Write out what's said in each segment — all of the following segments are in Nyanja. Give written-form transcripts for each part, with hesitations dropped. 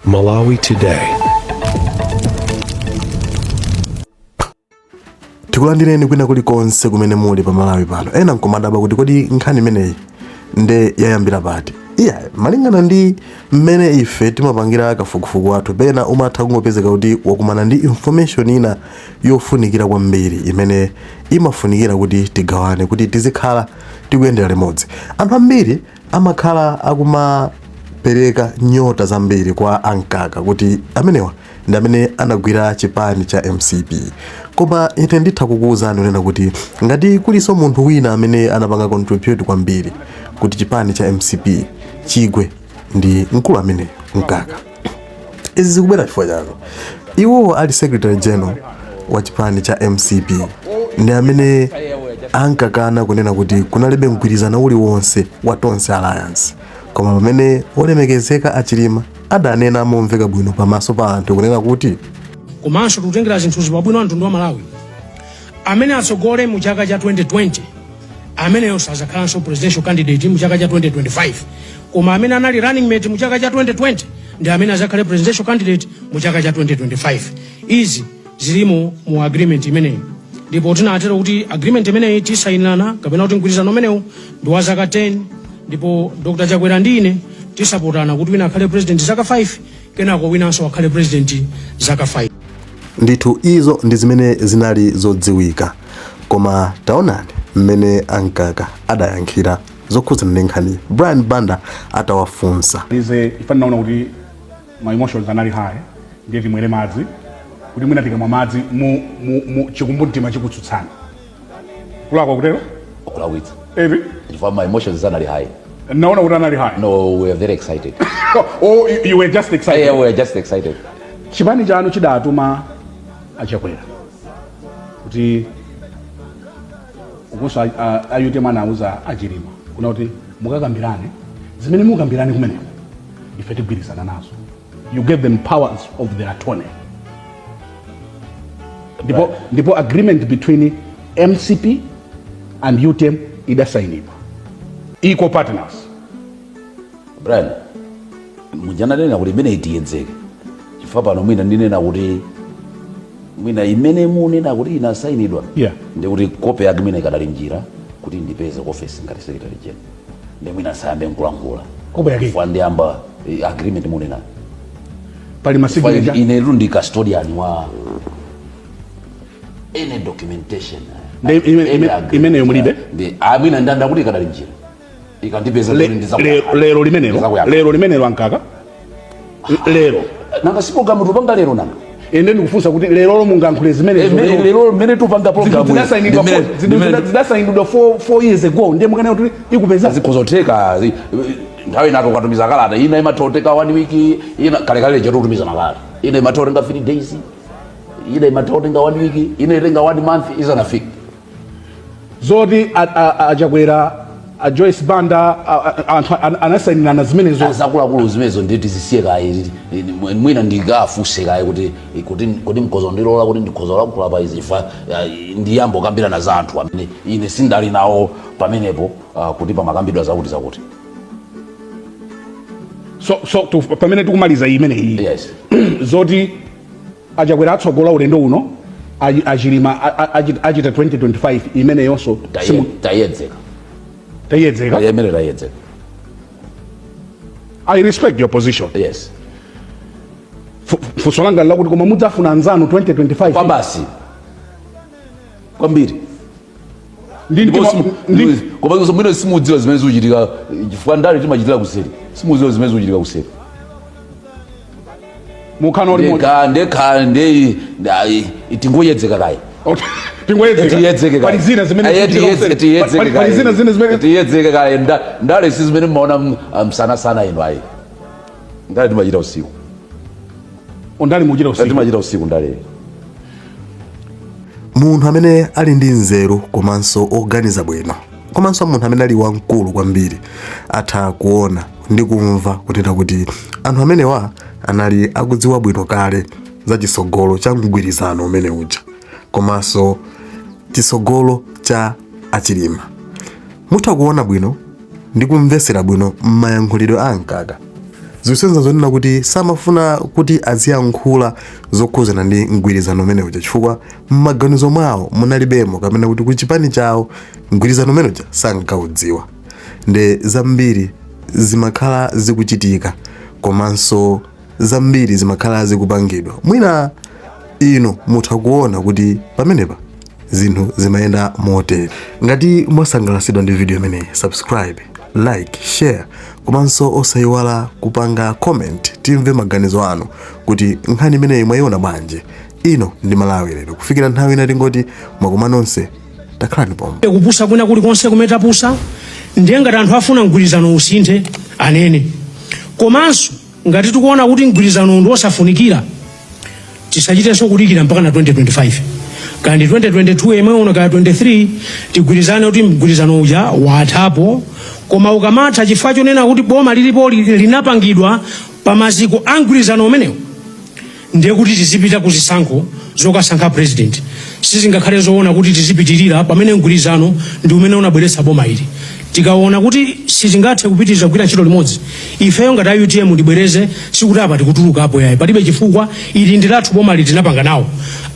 Malawi Today. Tikulandireni kwina kulikonse kumene muli pa Malawi pano. Ena nkumadabwa kuti kodi nkhani imeneyi nde yayambira pati? Iya, malingana ndi mmene ife timapangira kafukufuku wathu, pena umatha kungopezeka kuti wakumana ndi information ina yofunikira kwambiri imene imafunikira kuti tigawane kuti tizikhala tikuyendera limodzi. Anthu ambiri amakhala akumapereka nyota zambiri kwa a Mkaka kuti amenewa ndi amene anagwira chipani cha mcp koma ine nditha kukuwuzani kunena kuti ngati kulinso munthu wina amene anapanga contribute kwambiri kuti chipani cha mcp chigwe ndi mkulu amene Mkaka. Izi zikubwera chifukwa chani? Iwowo ali secretary general wa chipani cha mcp ndi amene ankakana kunena kuti kunalibe mgwirizano uliwonse wa Tonse Alliance, koma pamene olemekezeka a Chilima adanena momveka bwino pamaso pa anthu kunena kuti Komanso tikutengera zinthuzi pabwino wa mtundu wa Malawi, amene atsogole mu chaka cha 2020 ameneyo sazakhalanso presidential candidate mu chaka cha 2025, koma amene anali running mate mu chaka cha 2020 ndi amene azakhale presidential candidate mu chaka cha 2025. Izi zilimo mu agreement imeneyi, ndipo tinatero kuti agreement imeneyi tisayinirana kapena kuti mgwirizano umenewu ndi wa zaka 10, ndipo Dr Chakwera ndi ine tisapotana kuti wina akhale president zaka 5, kenako winanso akhale president zaka 5. Ndithu izo ndi zimene zinali zodziwika, koma taonani mmene a Mkaka adayankhira zokhudzana ndi nkhaniyi Brian Banda atawafunsa. Ize ife naona kuti my emotions anali high, ndiye timwere madzi kuti mwina tikamwa madzi mu chikumbumtima chikutsutsani. Kulakwa kutero? Kulakwitsa. Evi? Chifukwa my emotions anali high. Naona kuti anali high. No, we were very excited. Oh, you were just excited. Yeah, we were just excited. Chipani chanu chidatuma aChakwera kuti ukunso a UTM anauza aChilima kuna kuti mukakambirane zimene mukambirane kumeneko, ife tigwirizana nazo. You gave them powers of the attorney, ndipo agreement between MCP and UTM idasayinidwa, equal partners. Brian, mujananena kuti imene itiyedzeke, chifukwa pano mwina ndinena kuti mwina imene munena kuti inasayinidwa ndikuti kope yake mwina ikadali njira kuti ndipeze ku office ngati secretary general, ndi mwina sayambe nkulankhula. Kope yake? Chifukwa ndiyamba agreement munena pali chifukwa masignature. Inetu ndi custodian wa any documentation. Ndi Any agreement. Imeneyo mulibe? Ndi mwina ndanda kuti ikadali njira, ikandipeza kuti ndizakuyankha. Lero limenelo? Ndizakuyankha. Lero limenelo, aMkaka, lero? Nanga si program tupanga lero nanga? Ine ndikufunsa kuti lerolo mungankhule zimenezo? Lero mmene tupanga program Zinthu zidasayinidwa zinthu zidasayinidwa 4 years ago, ndiye mukanena kuti ikupeza? Zikhozotheka. Nthawi inato ukatumiza kalata ina imatoteka one week, ina kalekale chetu kutumiza makalata ina imatotenga 3 days, ina imatotenga one week, ina itenga one month isanafike. Zoti aChakwera, a Joyce Banda, anthu anasayinirana zimenezo? Zakuluakulu zimenezo ndi tizisiye kaye. Mwina ndikafunse kaye kuti mkhozo ndilola kuti ndikhoza lankhula pa izi, chifukwa ndiyambo kambirana za anthu amene ine sindali nawo pamenepo, kuti pamakambidwa zakuti zakuti. So pamene tikumaliza imeneyi, Yes. zoti aChakwera atsogola ulendo uno, aChilima achita 2025, imeneyonso? Tayedzeka. Tayedzeka. Imene tayedzeka. I respect your position. Yes. Funso langa lakuti koma mudzafuna anzanu 2025? Kwa basi, kwambiri. Ndi Ndipo Koma mwina simudziwa zimene zikuchitika, chifukwa ndale timachitira kuseri. Simudziwa zimene zikuchitika kuseri. Mukhano limodzi. Ndekha ndekha ndi tingoyedzeka kaye. Tingoyedzeka. Tiyedzeke kaye. Pali zina zimene Aye, zikuchitika kuseri. tiyedzeke Pali kaye. zina zimene Tiyedzeke kaye. Ndale si zimene mmaona msana sana inu ayi. Ndale timachita usiku. Ndale muchita usiku? Timachita usiku ndale. Munthu amene ali ndi nzeru komanso oganiza bwino komanso munthu amene ali wamkulu kwambiri atha kuona ndi kumva kunena kuti anthu amenewa anali akudziwa bwino kale za chitsogolo cha mgwirizano umene uja komanso chitsogolo cha aChilima. Mutha kuona bwino ndi kumvetsera bwino m'mayankhulidwe a Mkaka. Zikusonyeza zonena kuti samafuna kuti aziyankhula zokhuzana ndi mgwirizano umene uja, chifukwa m'maganizo mwawo munalibemo, kapena kuti kuchipani chawo mgwirizano umene uja sankaudziwa. Nde zambiri zimakhala zikuchitika komanso zambiri zimakhala zikupangidwa. Mwina inu mutha kuona kuti pamenepa zinthu zimayenda motere. Ngati mwasangalatsidwa ndi video imeneyi, subscribe, like, share komanso osayiwala kupanga comment, timve maganizo anu kuti nkhani imeneyi mwayiona bwanji. Ino ndi Malawi Lero. Kufikira nthawi ina tingoti mwakoma nonse, takhalani pomwe. Kupusa kwina kulikonse kumene tapusa, ndiye ngati anthu afuna mgwirizano usinthe, anene. Komanso ngati tikuona kuti mgwirizano ndi osafunikira, tisachitenso kudikira mpaka na 2025 kandi 2022 yemwe uno kaya 23. Tigwirizane kuti mgwirizano uja wathapo. Koma ukamatha, chifukwa chonena kuti boma lilipo linapangidwa pa maziko a mgwirizano umenewo, ndiye kuti tizipita ku zisankho zokasankha president. Sizingakhale zoona kuti tizipitirira pamene mgwirizano ndi umene unabweretsa boma ili. Tikaona kuti sitingathe kupitiriza kugwira ntchito limodzi, ifeyo ngati a UTM, ndibwereze, sikuti apa tikutulukapo yayi, palibe chifukwa. Ili ndi lathu boma, tinapanga nawo.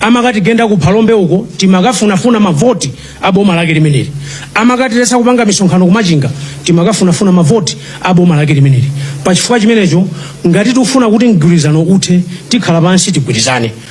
Amakatigenda ku Phalombe uko, timakafunafuna mavoti a boma lake limeneli. Amakatiletsa kupanga misonkhano kumachinga, timakafunafuna mavoti a boma lake limeneli. Pachifukwa chimenecho, ngati tikufuna kuti mgwirizano uthe, tikhala pansi tigwirizane.